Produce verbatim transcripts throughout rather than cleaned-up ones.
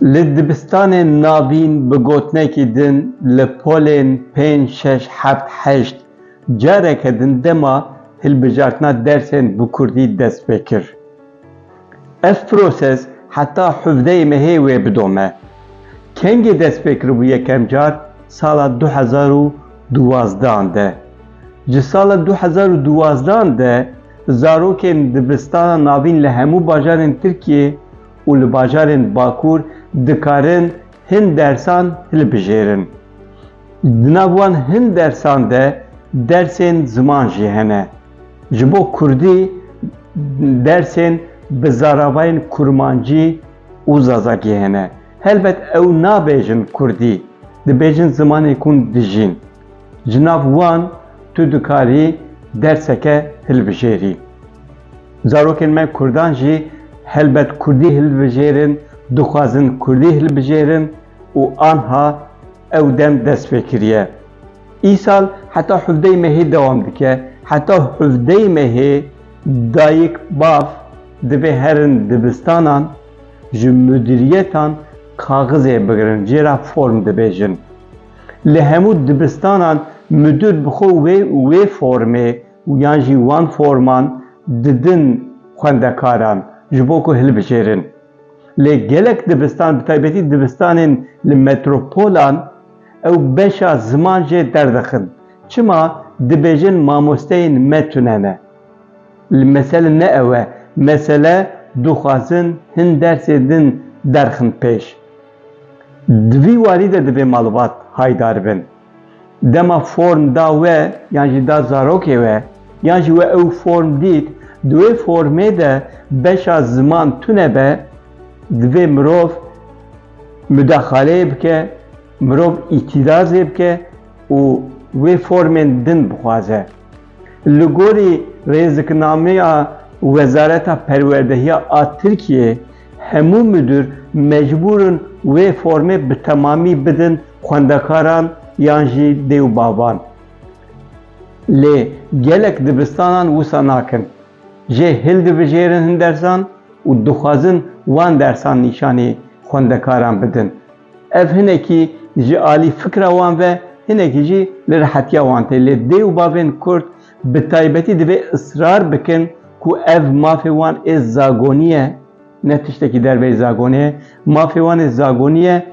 Li dibistanên navîn bi gotinekî din li polên pênc, şeş, heft, heşt careke din dema hilbijartina dersên bi kurdî dest pê kir. Ev proses heta hevdeyê mehê wê bidome. Kengê dest pê kiribû yekem car? Sala du hezar û duwazdehan de. Ji sala du hezar û duwazdehan de zarokên dibistana navîn li hemû bajarên Tirkiyê û li bajarên Bakur dikarin hin dersan hilbijêrin. Di nav wan hin dersan de dersên ziman jî hene. Ji bo kurdî dersên bi zaravayên kurmancî û zazakî hene. Helbet ew nabêjin kurdî, dibêjin zimanê ku hûn dijîn. Ji nav wan tu dikarî derseke hilbijêrî. Zarokên me kurdan jî helbet kurdî hilbijêrin, dixwazin kurdî hilbijêrin û anha ew dem dest pê kiriye. Îsal heta hevdeyê mehê dewam dike. Heta hevdeyê mehê dayik, bav divê herin dibistanan, ji mudirîyetan kaxizê bigirin, jê re form dibêjin. Li hemû dibistanan mudir bi xwe wê, wê formê yan jî wan forman didin xwendekaran ji bo ku hilbijêrin. Lê gelek dibistan, bi taybetî dibistanên li metropolan, ew beşa ziman jê derdixin. Çima? Dibêjin mamosteyên me tune ne. Li mesele ne ew e. Mesele dixwazin hin dersê din derxin pêş. Di vî warî de divê malbat haydar bin. Dema form da we yan jî da zarokê we, yan jî we ew form dît, di wê formê de beşa ziman tune be, divê mirov mudaxaleyê bike, mirov îtîrazê bike û wê formên din bixwaze. Li gorî rêziknameya Wezareta Perwerdehiya a Tirkiyê, hemû mudir mecbûr in wê formê bi temamî bidin xwendekaran yan jî dê û bavan. Lê gelek dibistanan wisa nakin. Jê hildibijêrin hin dersan û dixwazin wan dersan nîşanî xwendekaran bidin. Ev hinekî ji alî fikra wan ve, hinekî jî li rehetiya wan tê. Lê dê û bavên Kurd bi taybetî divê israr bikin ku ev mafê wan ê zagonî ye, ne tiştekî derveyî zagonê ye, mafê wan ê zagonî ye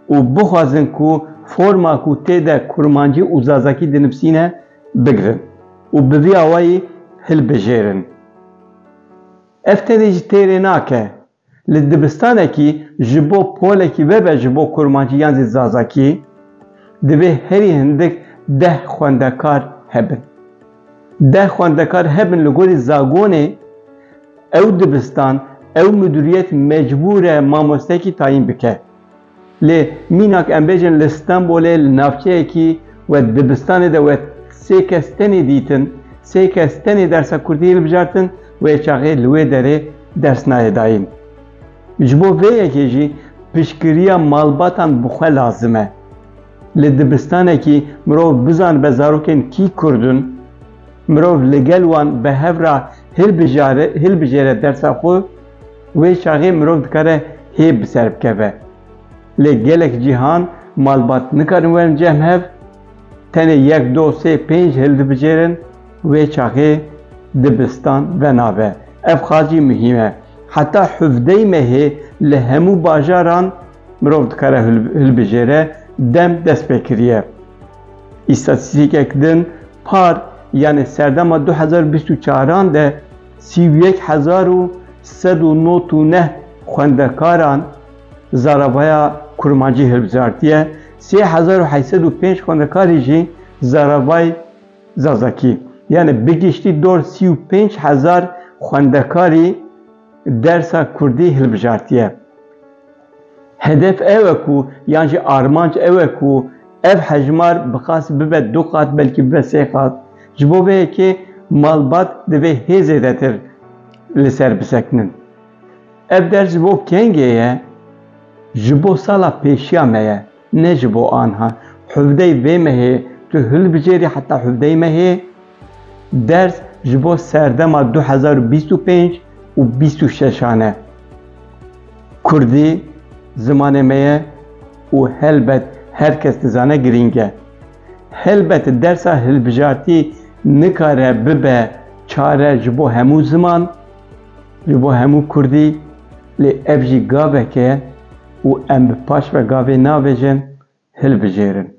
û bixwazin ku forma ku tê de kurmancî û zazakî dinivîsîne, bigirin û bi vî awayî hilbijêrin. Ev tenê ji têrê nake. Li dibistanekî ji bo polekî vebe ji bo kurmancî yan zî zazakî, divê herî hindik deh xwendekar hebin. Deh xwendekar hebin li gorî zagonê, ew dibistan, ew mudiriyet mecbûr e mamostekî tayîn bike. Lê mînak em bêjin li Stenbolê, li navçeyekî we dibistanê de we sê kes tenê dîtin, sê kes tenê dersa kurdî hilbijartin, wê çaxê li wê derê ders nayê dayîn. Ji bo vê yekê jî piştgiriya malbatan bi xwe lazim e. Li dibistanekî mirov bizanibe zarokên kî kurd in, mirov li gel wan bi hev re hilbijare-, hilbijêre dersa xwe, wê çaxê mirov dikare hê bi ser bikeve. Lê gelek cîhan malbat nikarin werin cem hev, tenê yek, do, sê, pênc hildibijêrin, wê çaxê dibistan venabe. Ev xal jî muhîm e. Heta hevdeyê mehê li hemû bajaran mirov dikare hil-, hilbijêre, dem dest pê kiriye. Îstatîstîkek din par, yanî serdema du hezar bîst û çaran de sî û yek hezar û sed û nod û neh xwendekaran zaravaya kurmancî hilbijartiye, sê hezar û heşt sed û pênc xwendekarî jî zaravay zazakî. Yanî bi giştî dor sî û pênc hezar xwendekarî dersa kurdî hilbijartiye. Hedef ew e ku, yan jî armanc ew e ku ev hejmar bi qas bibe du qat, belkî bibe sê qat. Ji bo vê yekê malbat divê hê zêdetir li ser bisekinin. Ev ders ji bo kengê ye? Ji bo sala pêşiya me ye, ne ji bo anha. Hevdeyê vê mehê tu hilbijêrî heta hevdeyê mehê, ders ji bo serdema du hezar û bîst û pênc û bîst û şeşan e. Kurdî, zimanê me ye û helbet her kes dizane girîng e. Helbet dersa hilbijartî nikare bibe çare ji bo hemû ziman, ji bo hemû kurdî, lê ev jî gavek e û em bi paş ve gavê navêjin, hilbijêrin.